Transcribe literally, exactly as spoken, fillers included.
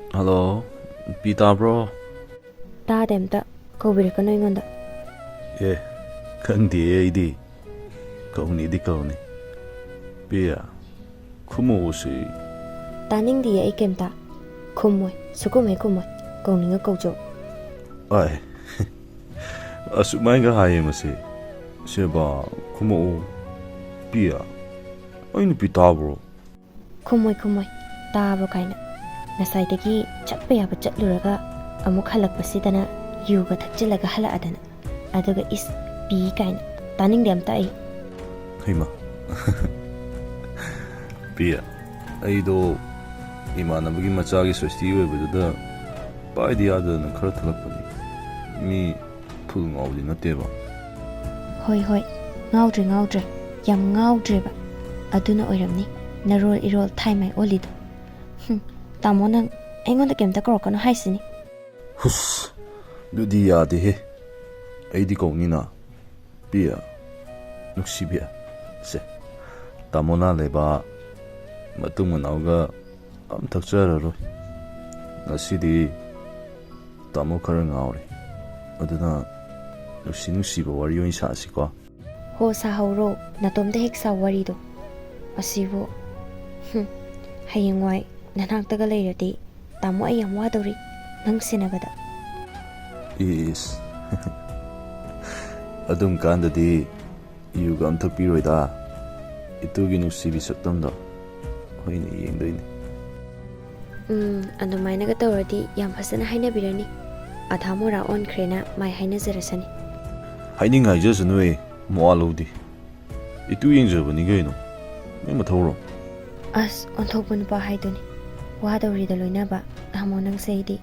Hello, ꯄꯤ ꯇꯥꯕ꯭ꯔꯣ? ꯇꯥꯗꯦ ꯑꯝꯇ꯫ ꯀꯧꯕꯤꯔꯛꯀꯅꯨ ꯑꯩꯉꯣꯟꯗ꯫ ꯑꯦ, ꯈꯪꯗꯦ ꯑꯩꯗꯤ꯫ ꯀꯧꯅꯤꯗꯤ ꯀꯧꯅꯤ꯫ ꯄꯤꯌꯥ, ꯈꯨꯝꯃꯛꯑꯣꯁꯤ꯫ ꯇꯥꯅꯤꯡꯗꯤꯌꯦ ꯑꯩ ꯀꯩꯝꯇ꯫ ꯈꯨꯝꯃꯣꯏ, ꯁꯨꯈꯨꯝ ꯍꯦꯛ ꯈꯨꯝꯃꯣꯏ꯫ ꯀꯧꯅꯤꯡꯉ ꯀꯧꯖꯧ꯫ ꯑꯥꯏ, ꯑꯁꯨꯃꯥꯏꯒ ꯍꯥꯏꯌꯦ ꯃꯁꯤ꯫ ꯁꯦꯕꯥ, ꯈꯨꯝꯃꯛꯑꯣ꯫ ꯄꯤꯌꯥ, ꯑꯩ ꯅꯨꯄꯤ ꯇꯥꯕ꯭ꯔꯣ? ꯈꯨꯝꯃꯣꯏ ꯈꯨꯝꯃꯣꯏ꯫ ꯇꯥꯕ꯭ꯔꯣ ꯀꯥꯏꯅ꯫ ꯉꯁꯥꯏꯗꯒꯤ ꯆꯠꯄ ꯌꯥꯕ ꯆꯠꯂꯨꯔꯒ ꯑꯃꯨꯛ ꯍꯜꯂꯛꯄꯁꯤꯗꯅ ꯌꯨꯒ ꯊꯛꯆꯤꯜꯂꯒ ꯍꯜꯂꯛꯑꯗꯅ꯫ ꯑꯗꯨꯒ ꯏꯁ, ꯄꯤ ꯀꯥꯏꯅ꯫ ꯇꯥꯅꯤꯡꯗꯦ ꯑꯝꯇ ꯑꯩ꯫ ꯍꯩꯃ꯫ ꯄꯤꯌꯥ, ꯑꯩꯗꯣ ꯏꯃꯥꯟꯅꯕꯒꯤ ꯃꯆꯥꯒꯤ ꯁꯣꯁꯇꯤ ꯑꯣꯏꯕꯗꯨꯗ ꯄꯥꯏꯗ ꯌꯥꯗꯗꯅ ꯈꯔ ꯊꯛꯂꯛꯄꯅꯤ꯫ ꯃꯤ ꯐꯨꯜ ꯉꯥꯎꯕꯗꯤ ꯅꯠꯇꯦꯕ꯫ ꯍꯣꯏ ꯍꯣꯏ, ꯉꯥꯎꯗ꯭ꯔꯦ ꯉꯥꯎꯗ꯭ꯔꯦ꯫ ꯌꯥꯝ ꯉꯥꯎꯗ꯭ꯔꯦꯕ꯫ ꯑꯗꯨꯅ ꯑꯣꯏꯔꯝꯅꯤ ꯅꯔꯣꯜ ꯏꯔꯣꯜ ꯊꯥꯏꯃꯥꯏ ꯑꯣꯜꯂꯤꯗꯣ꯫ ꯍꯨꯝ, ꯇꯥꯃꯣ ꯅꯪ ꯑꯩꯉꯣꯟꯗ ꯀꯩꯝꯇ ꯀꯧꯔꯛꯀꯅꯨ ꯍꯥꯏꯁꯤꯅꯤ꯫ ꯍꯨꯁ, ꯑꯗꯨꯗꯤ ꯌꯥꯗꯦꯍꯦ꯫ ꯑꯩꯗꯤ ꯀꯧꯅꯤꯅ꯫ ꯄꯤꯌꯥ, ꯅꯨꯡꯁꯤꯕꯤ꯫ ꯁꯦ, ꯇꯥꯃꯣ ꯅꯥ ꯂꯩꯕ ꯃꯇꯨꯡ ꯃꯅꯥꯎꯒ ꯑꯝ ꯊꯛꯆꯔꯔꯣꯏ꯫ ꯉꯁꯤꯗꯤ ꯇꯥꯃꯣ ꯈꯔ ꯉꯥꯎꯔꯦ꯫ ꯑꯗꯨꯅ ꯅꯨꯡꯁꯤ ꯅꯨꯡꯁꯤꯕ ꯋꯥꯔꯤ ꯑꯣꯏꯅ ꯁꯥꯁꯤꯀꯣ꯫ ꯍꯣ, ꯁꯥꯍꯧꯔꯣ꯫ ꯅꯇꯣꯝꯇ ꯍꯦꯛ ꯁꯥꯎ ꯋꯥꯔꯤꯗꯣ꯫ ꯑꯁꯤꯕꯨ, ꯍꯨꯝ, ꯍꯌꯦꯡꯋꯥꯏ ꯅꯅꯥꯛꯇꯒ ꯂꯩꯔꯗꯤ ꯇꯥꯃꯣ ꯑꯩ ꯌꯥꯝ ꯋꯥꯗꯧꯔꯤ ꯅꯪ ꯁꯦꯟꯅꯕꯗ꯫ ꯏꯁ꯫ ꯑꯗꯨꯝ ꯀꯥꯟꯗꯗꯤ ꯌꯨꯒ ꯑꯝ ꯊꯛꯄꯤꯔꯣꯏꯗ꯫ ꯏꯇꯨꯒꯤ ꯅꯨꯡꯁꯤꯕꯤ ꯁꯛꯇꯝꯗꯣ ꯑꯩꯈꯣꯏꯅ ꯌꯦꯡꯗꯣꯏꯅꯤ꯫ ꯎꯝ, ꯑꯗꯨꯃꯥꯏꯅꯒ ꯇꯧꯔꯗꯤ ꯌꯥꯝ ꯐꯖꯅ ꯍꯥꯏꯅꯕꯤꯔꯅꯤ꯫ ꯑꯙꯥ ꯃꯣꯔꯥ ꯑꯣꯟꯈ꯭ꯔꯦꯅ ꯃꯥꯏ ꯍꯥꯏꯅꯖꯔꯁꯅꯤ꯫ ꯍꯥꯏꯅꯤꯡ ꯍꯥꯏꯖꯁꯅꯨꯍꯦ, ꯃꯋꯥ ꯂꯧꯗꯦ꯫ ꯏꯇꯨ ꯌꯦꯡꯖꯕꯅꯤ ꯀꯩꯅꯣ, ꯅꯪ ꯃꯊꯧꯔꯣ? ꯑꯁ, ꯑꯣꯟꯊꯣꯛꯄ ꯅꯨꯄꯥ ꯍꯥꯏꯗꯨꯅꯤ꯫ ꯋꯥꯗꯧꯔꯤꯗ ꯂꯣꯏꯅꯕ, ꯇꯥꯃꯣ ꯅꯪꯁꯦ ꯑꯩꯗꯤ꯫